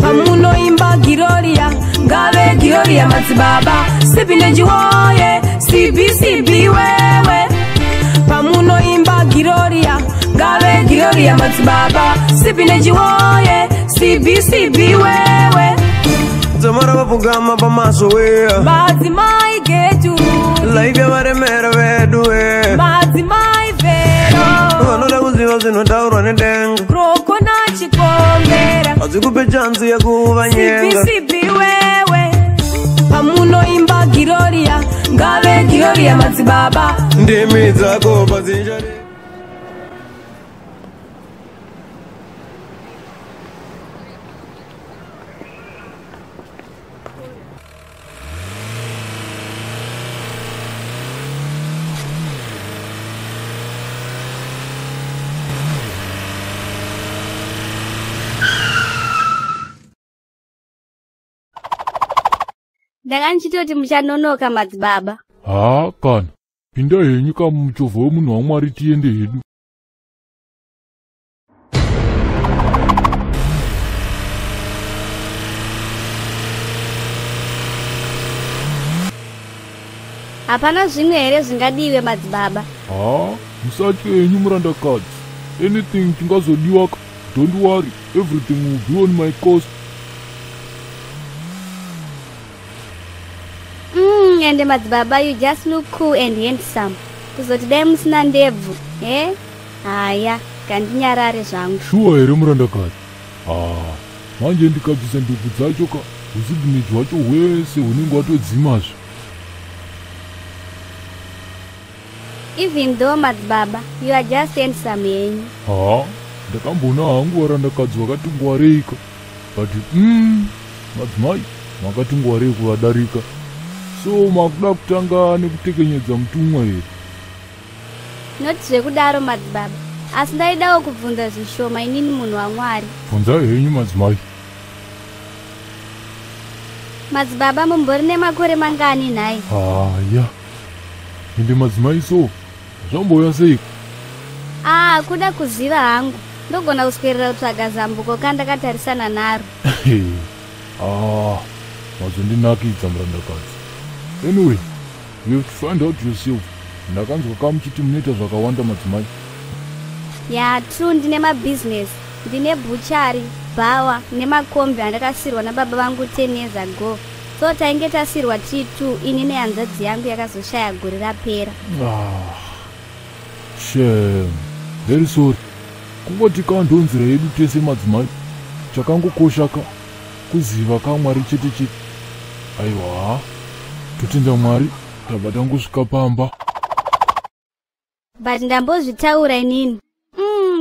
Pamunoimba Giroria, ngave Giroria madzibaba, sipi nejiwoye, sipi sipi wewe. Pamunoimba Giroria, ngave Giroria madzibaba, sipi nejiwoye, sipi sipi wewe. Dzamara vapfugama pamaso we. Madzimai getu, Life yavaremera vedu we. Madzimai vero, Vanoda kuziva zvinotaurwa nedenga. Roko na chikombera. Hadzikupe chanzi yekuvanyenga. Sipi sipi wewe. Pamunoimba Giroria, ngave Giroria madzibaba. Ndimi dzako padzichari. Ndanga ndichitoti muchanonoka madzibaba. Haa kana, pinda henyu kamuchovha wemunhu waMwari tiende hedu. Hapana zvimwe here zvingadiwe madzibaba? Haa, musatye henyu murandakadzi. Anything chingazodiwa ka, don't worry, everything will be on my cost. Ende madzibaba, you just look cool and handsome. Kuzoti dai musina ndebvu, he? Haya, ngandinyarare zvangu. Shuwa here murandakadzi? Haa, manje ndikabvisa ndebvu dzacho ka, husignage hwacho hwese hunenge hwatodzimazve. Even though madzibaba, you are just handsome henyu. Haa, ndakamboona hangu varandakadzi vakati ngwarei ka. But madzimai makati ngwarei kuvadarika. So makuda kutanga nekutekenyedza mutumwa here? Not zvekudaro madzibaba, asi ndaidawo kubvunza zvishoma inini munhu waMwari. Bvunzai henyu madzimai. Madzibaba mumbori nemakore mangani nhai? Haya, ende madzimai so zvambouya sei? Ah, kuda kuziva hangu. Ndogona kuswerera kutsvaga zambuko kandakatarisana naro. Ah, mazondinakidza murandakadzi. Anyway, you have to find out yourself. Ndakanzwa kamuchiti munoita zvakawanda madzimai. Ya, true, ndine mabusiness. Ndine butchery, bhawa nemakombi andakasirwa nababa vangu 10 years ago. So tainge tasirwa tiri 2, ini nehanzvadzi yangu yakazoshaya gore rapera. Ah, shame, very sorry. Kungoti ka ndonzira yedu tese madzimai. Chakangokosha ka kuziva ka Mwari chete chete. Aiwa, totenda Mwari tabva tangosvika pamba. But ndambozvitaura inini.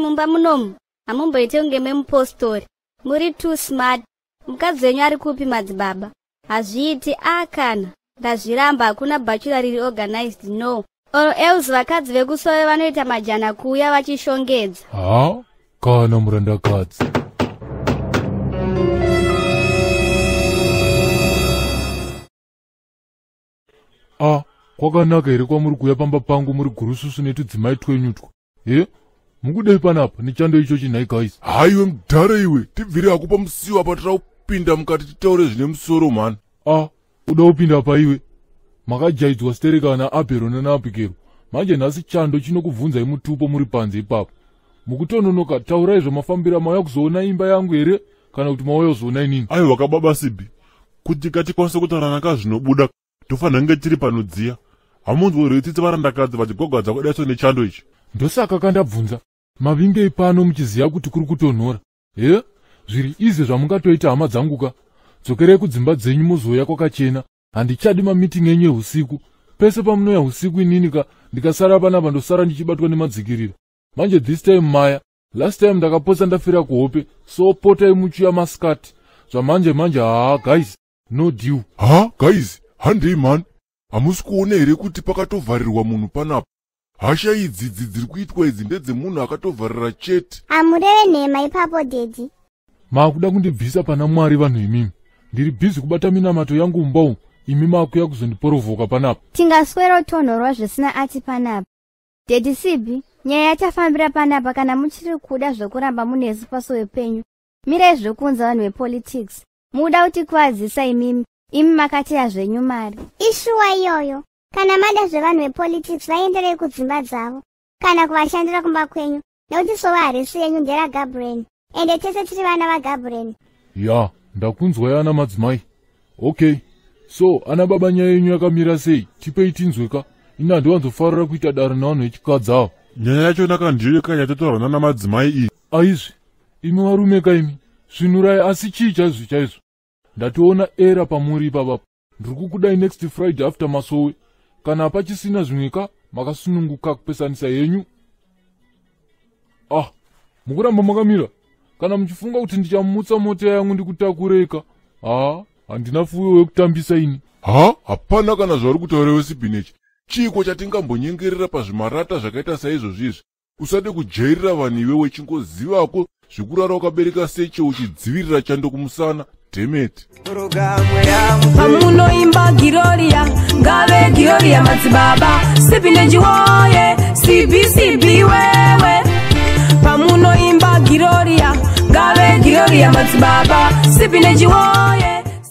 Mumba munomu hamumboite kunge memupostori. Muri too smart. Mukadzi wenyu ari kupi madzibaba? Hazviiti akana. Ndazviramba, hakuna bachelor riri organized, no. Or else vakadzi vekusove vanoita majana kuuya vachishongedza. Haa, kana murandakadzi. Ah, kwakanaka here kwamuri kuuya pamba pangu muri gurususu netudzimai twenyutwa? He? Mukudei panapa nechando icho chinhai guys? Haiwe mudhara iwe, tibvire hako pamusiwo apa tira kupinda mukati titaure zvine musoro mhani. Ah, uda kupinda paiwe? Makajaidzwa stereka na Abhero nanaAbhigero. Manje nhasi chando chinokubvunzai mutupo muri panze ipapo. Mukutononoka, taurai zvamafambira, mauya kuzoona imba yangu here kana kuti mauya kuzoona inini? Aiwa kababa Sibi, kuti katikwanise kutaurana ka zvinobuda, tofanira kunge tiri panodziya. Hamunzwi here tsitsi varandakadzi vachigwagwadza kudaiso nechando ichi? Ndosaka kandabvunza, mavingei pano muchiziva kuti kuri kutonhora? He? Zviri izvi zvamungatoita hama dzangu ka. Dzokerei kudzimba dzenyu muzouya kwakachena. Handichadi mameeting enyu ehusiku. Pese pamunoya husiku inini ka, ndikasara panapa ndosara ndichibatwa nemadzikirira. Manje this time maya, last time ndakapotsa ndafira kuhope, so potai muchiuya masikati. Zvamanje manje haa guys, no deal. Ha guys, handei mhani. Hamusi kuona here kuti pakatovharirwa munhu panapa? Hasha idzi dziri kuitwa idzi ndedzemunhu akatovharira chete. Amureve nhema ipapo daddy. Makuda kundibvisa pana Mwari vanhu imimi. Ndiri busy kubata minamato yangu mumba umu, imi makuya kuzondiporovhoka panapa. Tingaswera tonhorwa zvisina ati panapa. Daddy Sibi, nyaya yatafambira panapa kana muchiri kuda zvekuramba munesu pasowe penyu. Mirai zvokuunza vanhu vepolitics. Muda kutikwazisa imimi, imi makateya zvenyu mari. Ishuwa iyoyo. Kana mada zvevanhu vepolitics, vaenderei kudzimba dzavo kana kuvashandira kumba kwenyu, nekuti sowe harisi yenyu, nderaGabriel, ende tese tiri vana vaGabriel. Ya, ndakunzwai ana madzimai. Okay, so ana baba, nyaya yenyu yakamira sei? Tipei tinzweka. Ini handiwanzofarira kuita dare nevanhu vechikadzi ava. Nyaya yacho naka ndiyo yakanyatotaurwa nana madzimai iyi. Aizvi, imi varume kaimi, svinurai. Asi chii chaizvo chaizvo? Ndatoona era pamuri ipapapo. Ndiri kukudai next Friday after masowe. Kana pachisina zvimwe ka, makasununguka kupesanisa henyu. Ah, mukuramba makamira? Kana muchifunga kuti ndichamutsa mota yangu ndikutakureka, ha, handina fuyo wekutambisa ini. Ha, hapana kana zvauri kutaura wesipinach. Chiiko chatingambonyengerera pazvimarata zvakaita saizvozvizvi? Usade kujairira vanhu iwe wechingozivako zvekurara wakabereka seche uchidzivirira chando kumusana, dhemeti. Pamunoimba Giroria, ngave Giroria madzibaba Sipineji woye, CBCB wewe. Pamunoimba Giroria, ngave Giroria madzibaba Sipineji woye.